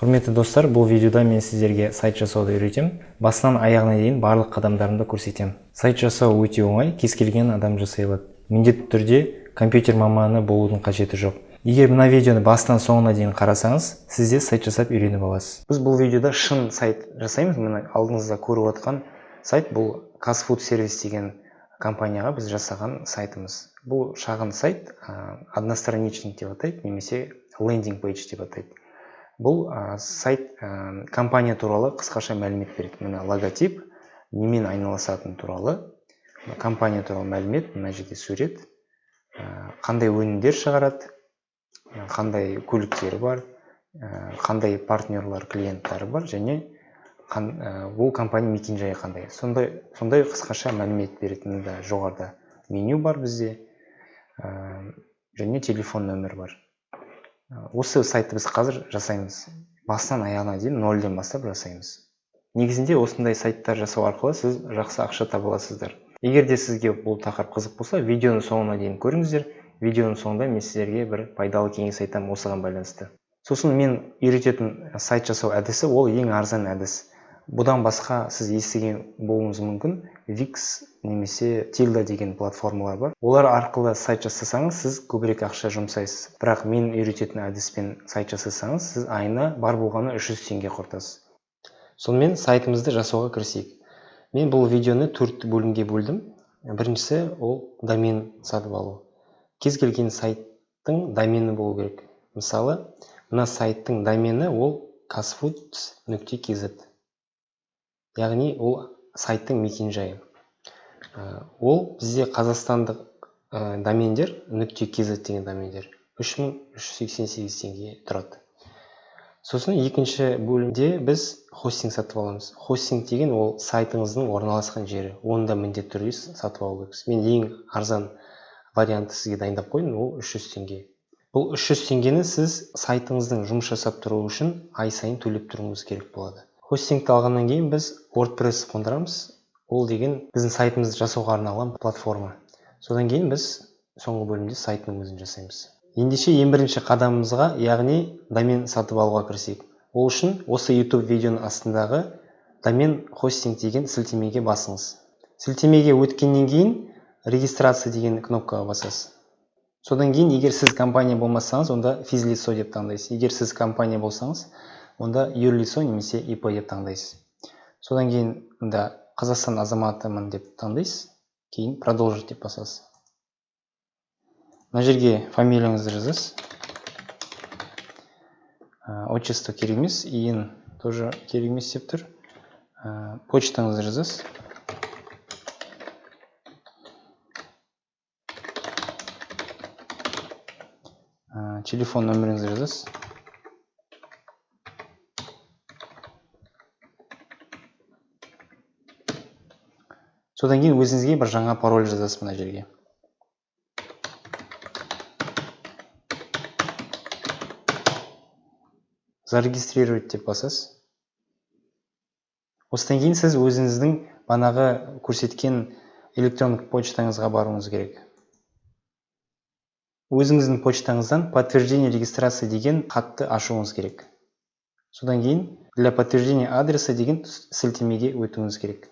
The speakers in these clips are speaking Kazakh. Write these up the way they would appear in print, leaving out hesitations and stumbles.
Құрметті достар, бұл видеода мен сіздерге сайт жасауды үйретемін. Басынан аяғына дейін барлық қадамдарымды көрсетемін. Сайт жасау өте оңай, кез келген адам жасай алады. Міндетті түрде компьютер маманы болудың қажеті жоқ. Егер мына видеоны басынан соңына дейін қарасаңыз, сіз де сайт жасап үйреніп аласыз. Біз бұл видеода шын сайт жасаймыз. Мына алдыңызда көріп отқан сайт бұл Казфуд сервис деген компанияға біз жасаған сайтымыз. Бұл шағын сайт, одностраничный деп атайды, немесе лендинг пейдж деп атайды. Бұл сайт компания туралы қысқаша мәлімет береді. Мына логотип, немен айналысатын туралы, компания туралы мәлімет, мына жерде сурет, қандай өнімдер шығарады, қандай көліктері бар, қандай партнерлар, клиенттары бар және бұл компания мекен-жайы қандай. Сондай қысқаша мәлімет береді. Мында жоғарыда меню бар бізде, және телефон нөмірі бар. Осы сайтты біз қазір жасаймыз. Басынан аяғына дейін нөлден бастап жасаймыз. Негізінде осындай сайттар жасау арқылы сіз жақсы ақша таба аласыздар. Егер де сізге бұл тақырып қызық болса, видеоның соңына дейін көріңіздер. Видеоның соңында мен сіздерге бір пайдалы кеңес айтамын осыған байланысты. Сосын мен үйрететін сайт жасау әдісі ол ең арзан әдіс. Бұдан басқа сіз естіген болуыңыз мүмкін, Wix немесе Tilda деген платформалар бар. Олар арқылы сайт жасасаңыз, сіз көбірек ақша жұмсайсыз. Бірақ мен үйрететін әдіспен сайт жасасаңыз, сіз айына бар болғаны 300 теңге құртасыз. Сонымен сайтымызды жасауға кірісейік. Мен бұл видеоны 4 бөлімге бөлдім. Біріншісі ол домен сатып алу. Кез келген сайттың домені болу керек. Мысалы, мына сайттың домені ол kazfoods.kz. Яғни ол сайттың мекен-жайы. Ол бізде қазақстандық домендер .kz деген домендер 3388 теңге тұрады. Сосын екінші бөлімде біз хостинг сатып аламыз. Хостинг деген ол сайтыңыздың орналасқан жері. Оны да міндетті түрде сатып алу керексіз. Мен ең арзан вариантты сізге дайындап қойдым, ол 300 теңге. Бұл 300 теңгені сіз сайтыңыздың жұмыс жасап тұруы үшін ай сайын төлеп тұруыңыз керек болады. Хостингті алғаннан кейін біз WordPress қондырамыз. Ол деген біздің сайтымызды жасауға арналған платформа. Содан кейін біз соңғы бөлімде сайттың өзін жасаймыз. Ендеше ең бірінші қадамымызға, яғни домен сатып алуға кірісейік. Ол үшін осы YouTube видеоның астындағы домен хостинг деген сілтемеге басыңыз. Сілтемеге өткеннен кейін регистрация деген кнопкаға басасыз. Содан кейін егер сіз компания болмасаңыз, онда физлицо деп таңдайсыз. Егер сіз компания болсаңыз, онда юрлицо немесе ИП деп таңдайсыз. Содан кейін мында Қазақстан азаматымын деп таңдайсыз. Кейін продолжить деп басасыз. Мына жерге фамилияңызды жазасыз. Отчество керек емес, ИИН тоже керек емес деп тұр. Почтаңызды жазасыз. Телефон нөміріңізді жазасыз. Содан кейін өзіңізге бір жаңа пароль жазасыз мына жерге. Зарегистрировать деп басасыз. Осыдан кейін сіз өзіңіздің банағы көрсеткен электрондық почтаңызға баруыңыз керек. Өзіңіздің почтаңыздан подтверждение регистрации деген хатты ашуыңыз керек. Содан кейін для подтверждения адреса деген сілтемеге өтуіңіз керек.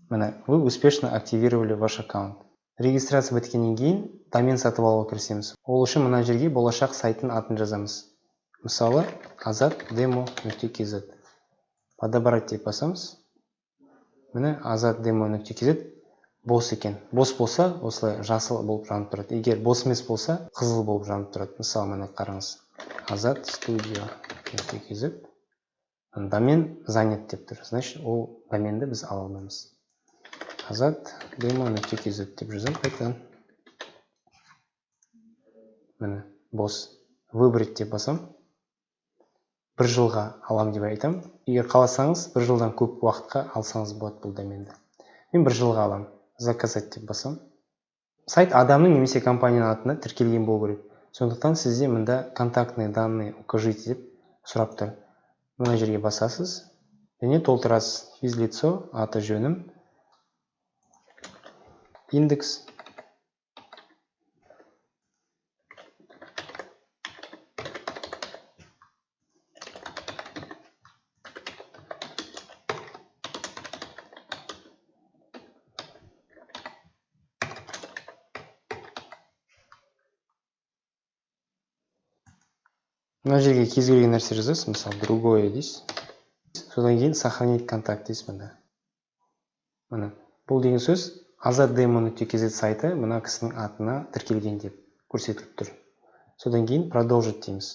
Міне, вы успешно активировали ваш аккаунт. Регистрация біткеннен кейін домен сатып алуға кірісеміз. Ол үшін мына жерге болашақ сайттың атын жазамыз. Мысалы, azatdemo.kz. Подобрать деп басамыз. Міне, azatdemo.kz бос екен. Бос болса, осылай жасыл болып жанып тұрады. Егер бос емес болса, қызыл болып жанып тұрады. Мысалы, міне қараңыз. azatstudio.kz. Домен занят деп тұр. Значит, ол доменді біз ала алмаймыз. azatdemo.kz деп жазамын қайтадан. Міне, бос. Выбрать деп басам. Бір жылға алам деп айтам. Егер қаласаңыз, бір жылдан көп уақытқа алсаңыз болады бұл доменді. Мен бір жылға алам. Заказать деп басам. Сайт адамның немесе компанияның атына тіркелген болу керек. Сондықтан сізде мында контактные данные укажите деп сұрап тұр. Мына жерге басасыз және толтырасыз. Физлицо, аты жөнім, индекс, Мына жерге кез келген нәрсе жазасыз, мысалы, другое дейсіз. Содан кейін сохранить контакт дейсіз мында. Міне, бұл деген сөз azatdemo.kz сайты мына кісінің атына тіркелген деп көрсетіліп тұр. Содан кейін продолжить дейміз.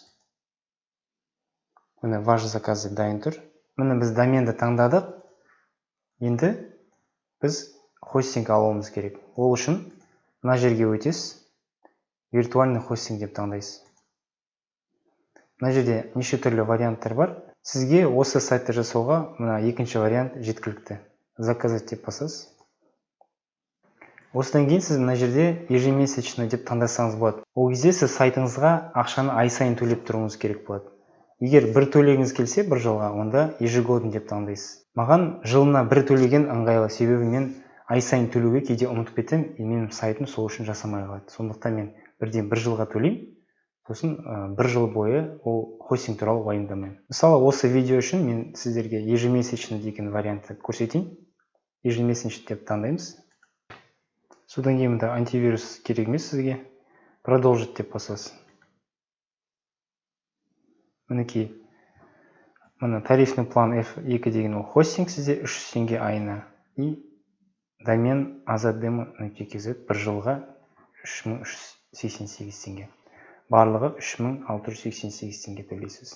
Міне, ваш заказ деп дайын тұр. Міне, біз доменді таңдадық. Енді біз хостинг алуымыз керек. Ол үшін мына жерге өтесіз, виртуальный хостинг деп таңдайсыз. Мына жерде неше түрлі варианттар бар. Сізге осы сайтты жасауға мына екінші вариант жеткілікті. Заказать деп басасыз. Осыдан кейін сіз мына жерде ежемесячно деп таңдасаңыз болады. Ол кезде сіз сайтыңызға ақшаны ай сайын төлеп тұруыңыз керек болады. Егер бір төлегіңіз келсе бір жылға, онда ежегодно деп таңдайсыз. Маған жылына бір төлеген ыңғайлы, себебі мен ай сайын төлеуге кейде ұмытып кетемін, и менің сайтым сол үшін жасамай қалады. Сондықтан мен бірден бір жылға төлеймін, сосын бір жыл бойы ол хостинг туралы уайымдамаймын. Мысалы, осы видео үшін мен сіздерге ежемесячно деген вариантты көрсетейін. Ежемесячно деп таңдаймыз. Содан кейін мында антивирус керек емес сізге. Продолжить деп басасыз. Мінекей, мына тарифный план F2 деген ол хостинг сізде 300 теңге айына, и домен azatdemo.kz бір жылға 3388 теңге. Барлығы 3688 теңге төлейсіз.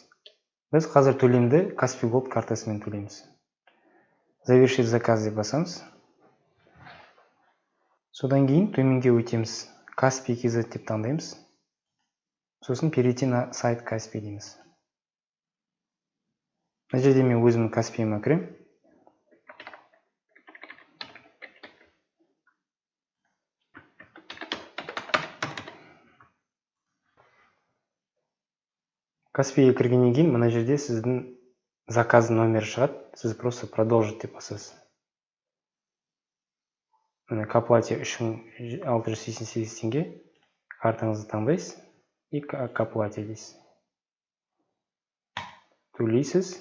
Біз қазір төлемді Kaspi Gold картасымен төлейміз. Завершить заказ деп басамыз. Содан кейін төменге өтеміз. Kaspi KZ деп таңдаймыз. Сосын перейти на сайт Kaspi дейміз. Мына жерде мен өзімнің Kaspi-іме кіремін. Kaspi-ге кіргеннен кейін мына жерде сіздің заказ номері шығады. Сіз просто продолжить деп басасыз. Міне, к оплате 3688 теңге. Картаңызды таңдайсыз и к оплате дейсіз. Төлейсіз.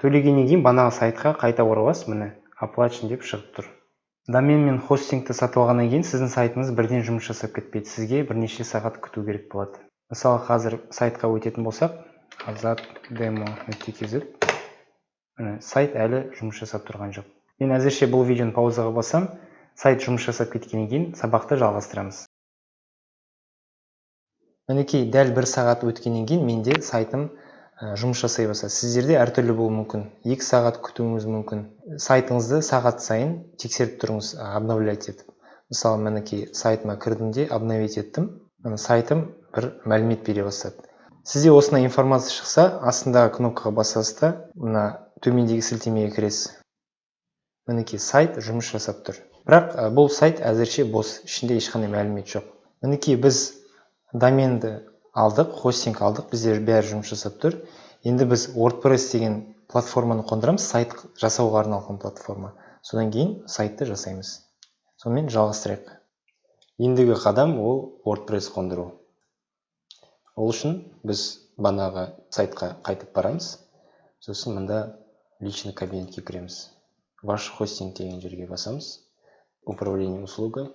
Төлегеннен кейін банағы сайтқа қайта ораласыз. Міне, оплачен деп шығып тұр. Домен мен хостингті сатып алғаннан кейін сіздің сайтыңыз бірден жұмыс жасап кетпейді. Сізге бірнеше сағат күту керек болады. Мысалы, қазір сайтқа өтетін болсақ, azatdemo.kz, міне, сайт әлі жұмыс жасап тұрған жоқ. Мен әзірше бұл видеоны паузаға бассам, сайт жұмыс жасап кеткеннен кейін сабақты жалғастырамыз. Мінекей, дәл бір сағат өткеннен кейін менде сайтым жұмыс жасай бастады. Сіздерде әртүрлі болуы мүмкін. 2 сағат күтуіңіз мүмкін. Сайтыңызды сағат сайын тексеріп тұрыңыз, обновлять етіп. Мысалы, мінекей, сайтыма кірдім де обновить еттім. Міне, сайтым бір мәлімет бере бастады. Сізде осындай информация шықса, астындағы кнопкаға басасыз да, мына төмендегі сілтемеге кіресіз. Мінекей, сайт жұмыс жасап тұр. Бірақ бұл сайт әзірше бос, ішінде ешқандай мәлімет жоқ. Мінекей, біз доменді алдық, хостинг алдық, бізде бәрі жұмыс жасап тұр. Енді біз WordPress деген платформаны қондырамыз, сайт жасауға арналған платформа. Содан кейін сайтты жасаймыз. Сонымен жалғастырайық. Ендігі қадам ол WordPress қондыру. Ол үшін біз банағы сайтқа қайтып барамыз. Сосын мында личный кабинетке кіреміз. Ваш хостинг деген жерге басамыз. Управление услугой.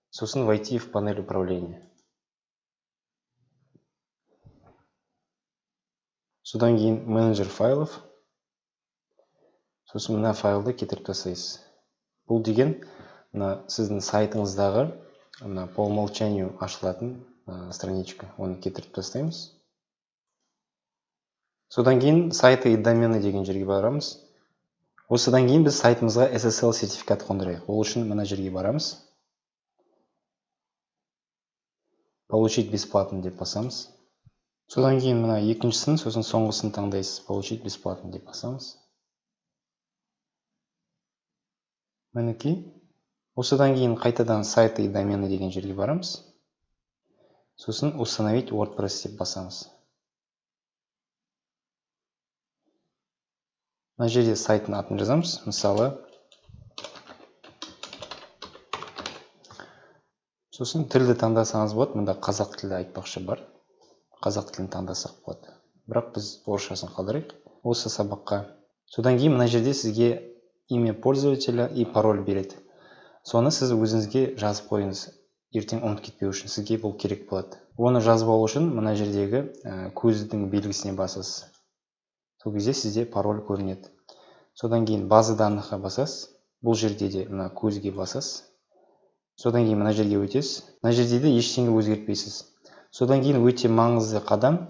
Сосын войти в панель управления. Содан кейін менеджер файлов. Сосын мына файлды кетіріп тастайсыз. Бұл деген мына сіздің сайтыңыздағы мына по умолчанию ашылатын страничка. Оны кетіріп тастаймыз. Содан кейін сайты и домены деген жерге барамыз. Осыдан кейін біз сайтымызға SSL сертификат қондырайық. Ол үшін мына жерге барамыз. Получить бесплатно деп басамыз. Содан кейін мына екіншісін, сосын соңғысын таңдайсыз. Получить бесплатно деп басамыз. Мінекей. Осыдан кейін қайтадан сайты и домены деген жерге барамыз. Сосын установить WordPress деп басамыз. Мына жерде сайттың атын жазамыз. Мысалы, сосын тілді таңдасаңыз болады. Мында қазақ тілі айтпақшы бар. Қазақ тілін таңдасақ болады. Бірақ біз орысшасын қалдырайық осы сабаққа. Содан кейін мына жерде сізге имя пользователя и пароль береді. Соны сіз өзіңізге жазып қойыңыз. Ертең ұмытып кетпеу үшін сізге бұл керек болады. Оны жазып алу үшін мына жердегі көздің белгісіне басасыз. Сол кезде сізде пароль көрінеді. Содан кейін «База данных» қа басасыз. Бұл жерде де мына көзге басасыз. Содан кейін мына жерге өтесіз. Мына жерде де ештеңе өзгертпейсіз. Содан кейін өте маңызды қадам.